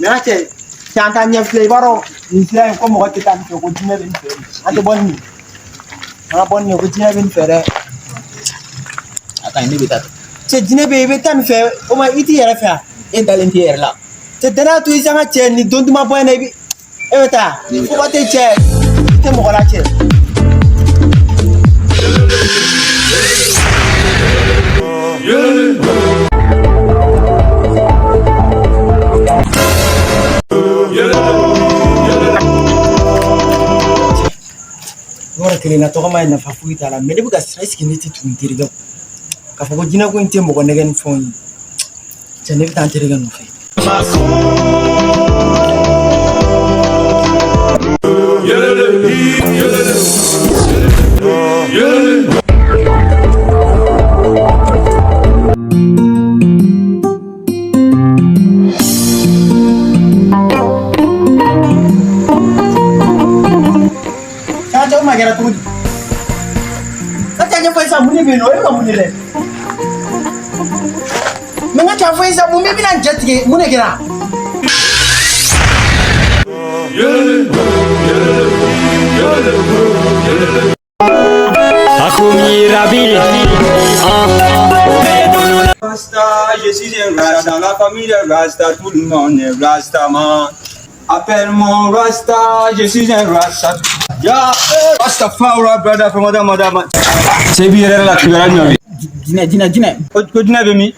Mɛ cɛ, cɛ, an taa ɲɛfilɛ. I b'a dɔn nin sira in ko mɔgɔ tɛ taa nin fɛ, ko jinɛ bɛ nin fɛ. An tɛ bɔ nin ye, an ka bɔ nin ye, ko jinɛ bɛ nin fɛ dɛ. A ka ɲi, ne bɛ taa. Cɛ, jinɛ bɛ yen, i bɛ taa nin fɛ, o ma i t'i yɛrɛ fɛ yan. E dalen t'i yɛrɛ la. Cɛ, danaya to i san ka cɛ nin don duman bɔ in na, i bɛ e bɛ taa fo tɛ cɛ, i tɛ mɔgɔ la cɛ. Yɔrɔ kelen na tɔgɔma ye, nafa foyi t'a la. Mɛ ne bɛ ka siran sigi, ne tɛ tugu n terikɛ kɔ k'a fɔ ko jinɛko in tɛ mɔgɔ nɛgɛ ni fɛnw ye. Cɛ, ne bɛ taa n terikɛ nɔfɛ. Cɛ, cɛ, o ma kɛra cogo di? Ka cɛ, ɲɛfɔ sisan, mun de bɛ yen nɔ? E bɛ ka mun de lɛ? Mɛ n ka cɛ, fɔ sisan, mun bɛ bɛna n cɛ tigɛ? Mun de kɛra? Rasta, je suis un Rasta, dans la famille de Rasta, tout le monde est Rasta, man. Appelle-moi Rasta, je suis un Rasta. Ya, Rastafari, brother from other mother, man. Cɛ b'i yɛrɛ la kibaruya jumɛn bɛ? Jinɛ, jinɛ, jinɛ. Ko jinɛ bɛ min?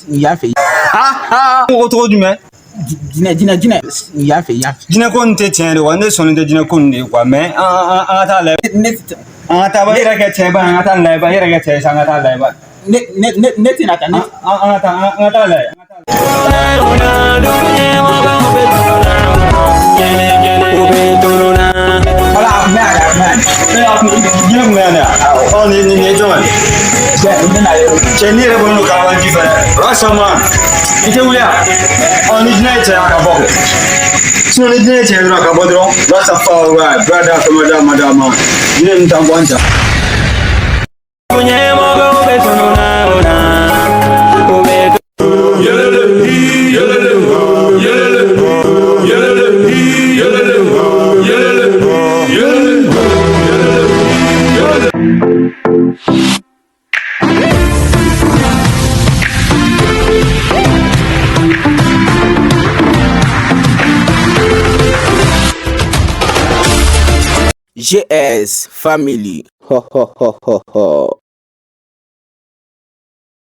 N y'a fɛ. Ko cogo jumɛn? Jinɛ, jinɛ, jinɛ. N y'a fɛ, n y'a fɛ. Jinɛ ko nin tɛ tiɲɛ de wa, ne sɔnnen tɛ jinɛ ko nin de ye quoi, mais an ka taa lajɛ. Ne An ka taa ba, i yɛrɛ kɛ cɛ ba, an ka taa lajɛ ba, i yɛrɛ kɛ cɛ ye sa, an ka taa lajɛ ba. Ne tɛna taa ne. An ka taa, an ka taa lajɛ. Wala, a kun bɛ yan, a kun bɛ yan. Ne y'a kun jinɛ kun bɛ yan dɛ. Ɔ, nin ye jɔn ye? Cɛ, ne na ye. Cɛ, n'i yɛrɛ bɔlen don kalabanci fɛ dɛ. Rastaman, i tɛ wuli yan. Ɔ, ni jinɛ ye cɛ ye, a ka bɔ kɛ. Sinon ni jinɛ ye cɛ ye dɔrɔn, a ka bɔ dɔrɔn. Rastafari, brother from other mother, man. Jinɛ nin t'an bɔ an ja. GS Family. Ho ho ho ho ho.